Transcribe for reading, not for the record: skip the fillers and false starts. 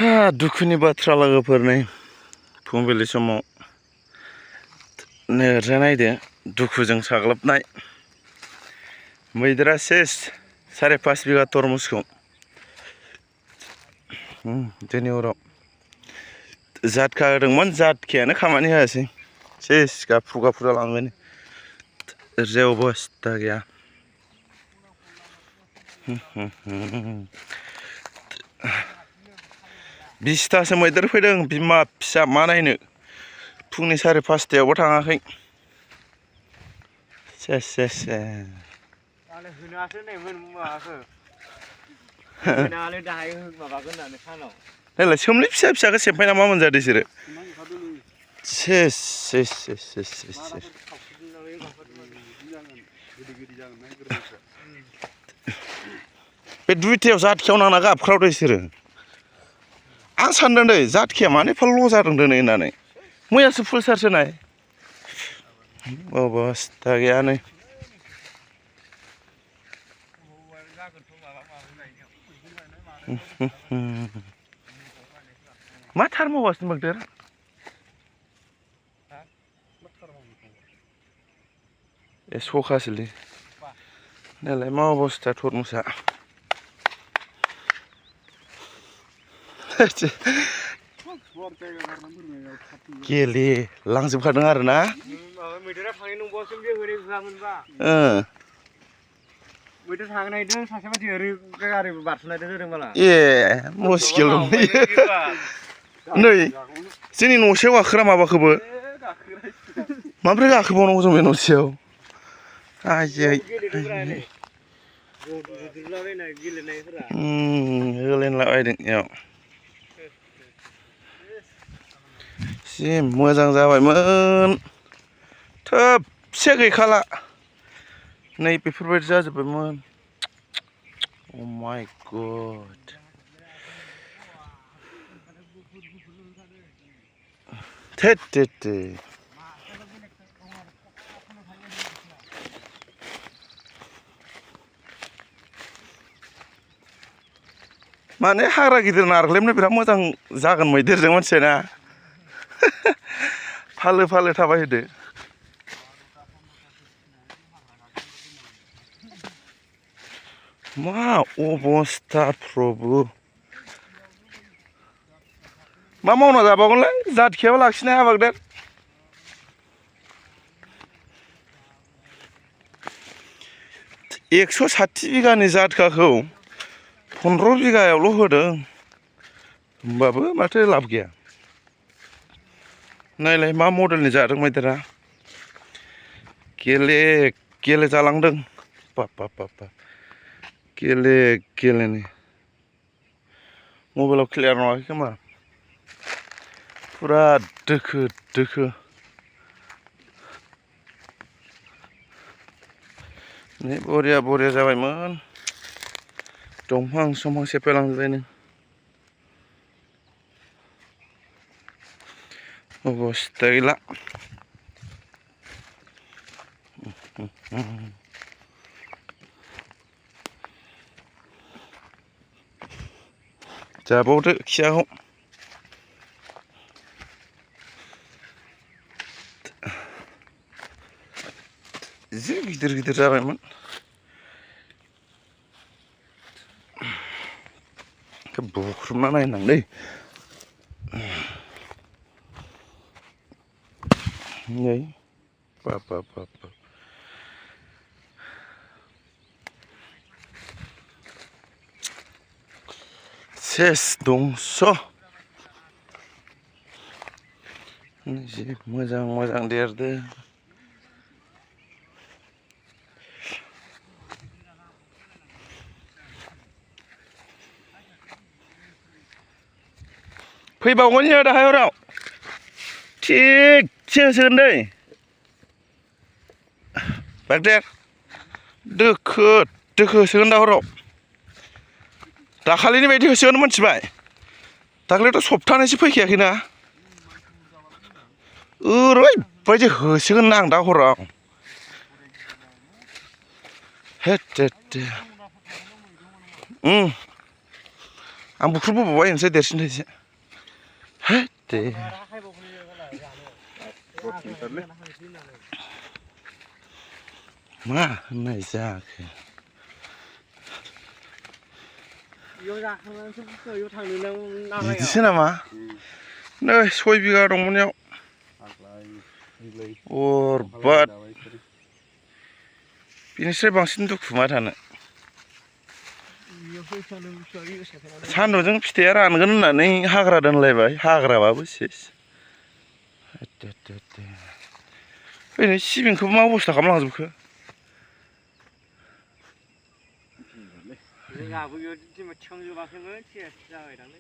दुखुनि बाथ्रा लोगोफोरनि फुंबिलि समाव ओरैजा नायदो दुखुजों साग्लोबनाय मैदेरा सेस 5.5 बिगा तरमुजखौ दिनै हराव जातका होदोंमोन जातकायानो खामानि होआसै सेस गाफ्रु गाफ्रु जालांबाय ओरैजाय अबस्था गैया 20तासो मैदेर फैदों बिमा फिसा मा नायनो फुंनि 5:30 थाङाखै सेस सेस नायलाय सोमलि फिसा फिसाखौ सेमफायना मा मोनजादो बिसोरो सेस सेस सेस सेस सेस बे 2तायाव जातकायाव नांना गाबख्रावदो बिसोरो आं सानदों दै जातकाया मानो एफा ल' जादों दिनै होननानै मैयासो फुल चार्ज होनाय अबस्था गैया नै मा थार मावगासिनो मैदेर ए सखासोलै नालाय मा अबस्था तरमुजा गेले लांजोबखादों आरो ना मैदेरा थांनाय नंबावासो बे ओरै होआमोनबा मैदेर थांनो नागिरदों सासे मानसि ओरै गारि बारस'नायदों होदोंबाला ए मुस्किल नै जोंनि न'सेयाव गाखोरा माबाखौबो माब्रै गाखोबावनांगौ जों बे न'सेयाव आयै होलायलाबायदों इयाव जि मोजां जाबायमोन थोबसे गैखाला नै बेफोरबायदि जाजोब्बायमोन अ माय गड थेट माने हाग्रा गिदिर नारग्लेबनो बिराद मोजां जागोन मैदेरजों मानसिया फालो फालो थाबायहोदो मा अबस्था प्रभु मा मावना जाबावगोनलै जातकायाबो लाखिनो हाबागदेर 160 बिगानि जातकाखौ 15 बिगायावल' होदों होमबाबो माथो लाब गैया नायलाय मा मडेलनि जादों मैदेरा गेले गेले जालांदों बाब गेले गेलेनि मबाइलाव क्लियार नङाखै खोमा फुरा दोखो दोखो नै बरिया बरिया जाबायमोन दंफां समफां सेफायलांजोब्बायनो अबस्था गैला जाबावदो खियाखौ जि गिदिर गिदिर जाबायमोन बुख्रुबना नायनांलै नै बाब सेस दंस' जि मोजां मोजां देरदो फैबावगोन इयो दाहाय हराव थिगसे होसोगोन दै बागदेर दोखो दोखो होसोगोन दा हराव दाखालिनि बायदि होसोगोन मोनथिबाय दाखालिथ' सप्तानैसो फैखायाखैना ओरैबायदि होसोगोन ना आं दा हराव हेट आं बुख्रुबबोबाय नोंसोर देरसिन थाइसे हे दे मा होननाय जाखो बिदिसो नामा नै 6 बिगा दंमोन याव बरबाद बिनिफ्राय बांसिन दुखु मा थानो सान्दुंजों फिथाइया रानगोन होननानै हाग्रा दोनलायबाय हाग्राबाबो सेस ओरैनो सिबिंखौबो मा अबस्था खालामलांजोबखो जोंहाबो बेयाव थिखांजोबाखैमोन सेस जाबाय दांलै